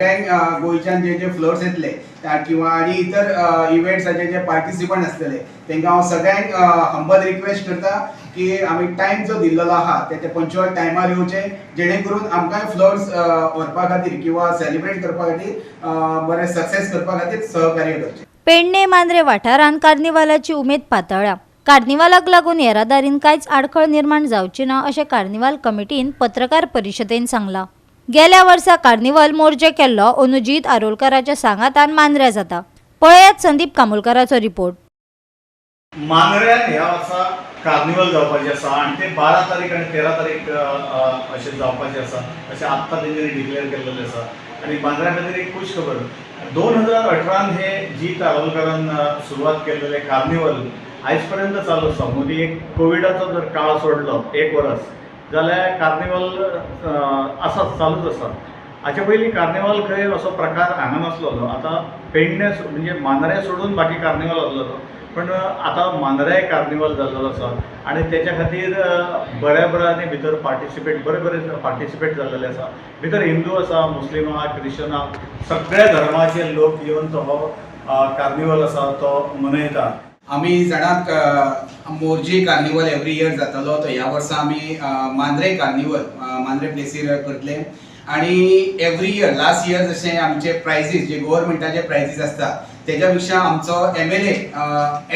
सगळ्यांक गोंयच्यान जे जे फ्लोट्स येतले किंवा आनी इतर इव्हेंट्साचे जे पार्टिसिपंट आसतले, तांकां हांव सगळ्यांक हंबल रिक्वेस्ट करता की आमी टायम जो दिल्लो आहा ते पंच्युअल टायमार येवचे, जेणे करून आमकांय फ्लोट्स व्हरपा खातीर किंवा सेलिब्रेट करपा खातीर, बरें सक्सेस करपा खातीर सहकार्य करचें. पेडणे मांद्रे वाठारांत कार्निवालाची उमेद पातळ्ळ्या. कार्निवालाक लागून येरादारीन कांयच आडखळ निर्माण जावची ना, अशें कार्निवाल कमिटीन पत्रकार परिशदेन सांगलां. गेल्या वर्सा कार्निवाल मोरजे केल्लो अनुजीत आरोलकाराच्या सांगातान मांद्र्या जाता. पळयात संदीप कामुलकाराचो रिपोर्ट. मांद्र्यान ह्या वर्सा कार्निवल जावपाचें आसा आनी ते 12 तारीख आनी 13 तारीख अ, अ, अशें जावपाचें आसा, अशें आत्तां तेंच्यांनी डिक्लेअर केल्लेलें आसा. आनी मांद्र्या खातीर एक खूश खबर, 2018न हे जीत आरोलकारान सुरवात केल्लेलें कार्निवल आयज पर्यंत चालू आसा. मदीं एक कोविडाचो जर काळ सोडलो एक वरस जाल्यार कार्निवल आसा, चालूच आसा. हाचे पयलीं कार्निवल खंय असो प्रकार हांगा नासलेलो. आतां पेडणे म्हणजे मांद्रे सोडून बाकी कार्निवल आसलेलो, पण आतां मांद्र्याय कार्निवल जाल्लो आसा आनी तेच्या खातीर बऱ्या बऱ्यांनी भितर पार्टिसिपेट, बरे बरे पार्टिसिपेट जाल्लेले आसा. भितर हिंदू आसा, मुस्लीम आहा, क्रिश्चन आहा, सगळ्या धर्माचे लोक येवन तो हो कार्निवल आसा तो मनयता. आमी जाणात, मोरजी कार्निवल एवरी इयर जातालो, तो ह्या वर्सा आमी मांद्रे कार्निवल मांद्रे प्लेसीर करतले. आणि एवरी इयर, लास्ट इयर जशें आमचे प्रायजीस, जे गव्हर्मेंटाचे प्रायजीस आसता, तेज्या पेक्षा आमचो एमएलए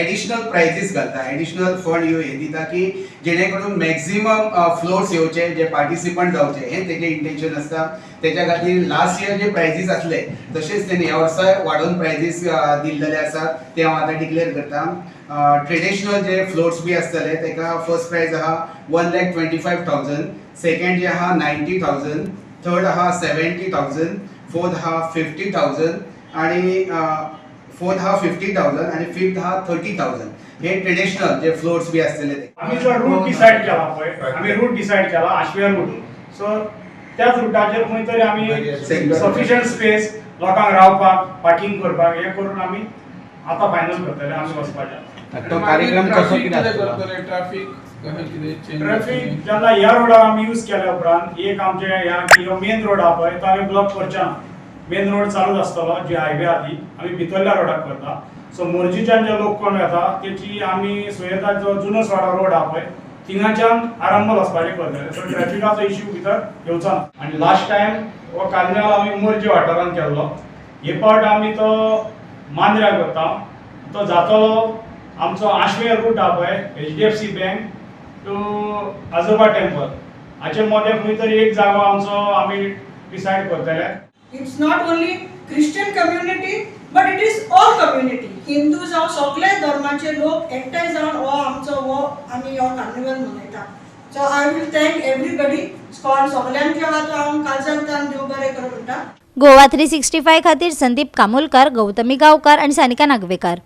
एडिशनल प्रायजीस घालता, एडिशनल फंड हे दिता की जेणे करून मॅक्झिमम फ्लोट्स येवचे, जे पार्टिसिपंट जावचे, हे तेजें इंटेन्शन आसता. तेच्या खातीर लास्ट इयर जे प्रायजीस आसले, तशेंच तेणी ह्या वर्साय वाडोवन प्रायजीस दिल्लेले आसात, ते हांव आतां डिक्लेअर करता. ट्रेडिशनल जे फ्लोट्स बी आसतले, तेका फर्स्ट प्रायज आहा 1,25,000, सेकंड जे आहा 90,000, थर्ड आहा 70,000, फोर्थ आहा 50,000 आणि फोर्थ आहा 50,000 आणि फिफ्थ आहा 30,000. हे ट्रेडिशनल जे फ्लोट्स बी आसतले ते. आमी जो रूट डिसायड केला पळय, आमी रूट डिसायड केला आशव्या रूट, सो त्याच रुटाचेर खंय तरी आमी सफिशियंट स्पेस लोकांक रावपाक, पार्किंग करपाक, हें करून आमी आतां फायनल करतले आमी वचपाचें. तो कार्यक्रम कसो कितें आसतलो? ट्राफिक कशें कितें चेंज? ट्रॅफिक जेन्ना ह्या रोडार आमी यूज केल्या उपरांत एक आमचे ह्या मेन रोड आहा पळय, तो आमी ब्लॉक करचे ना. मेन रोड चालूच आसतलो, जी हायवे आहा ती आमी भितरल्या रोडाक करता. सो मोरजीच्यान जे लोक कोण येता, तेची आमी सुयेता जो जुनो सवाडा रोड आहा पळय, थिंगाच्यान आरंबोल वचपाचें करतले. सो ट्रॅफिकाचो इश्यू भितर येवचो ना. आनी लास्ट टायम हो कार्निवाल आमी मोरजे वाठारांत केल्लो, हे फावट आमी तो मांद्र्या करता. तो जातलो आमचो आशवे रूट आहा पळय, एचडीएफसी बँक टू आजोबा टेम्पल हाचे मदें खंय तरी एक जागो आमचो आमी डिसायड करतले. It's not only Christian community, but it is all community. Hindu जावं, सगळे धर्माचे लोक एकठांय जावन हो आमचो हो आमी हो कार्निवल मनयता. So I will thank everybody. सगळ्यांचे आहा तो हांव काळजांतल्यान देव बरें करूं म्हणटा. गोवा 365 खातीर संदीप कामुलकार, गौतमी गांवकार आणि सानिका नागवेकार.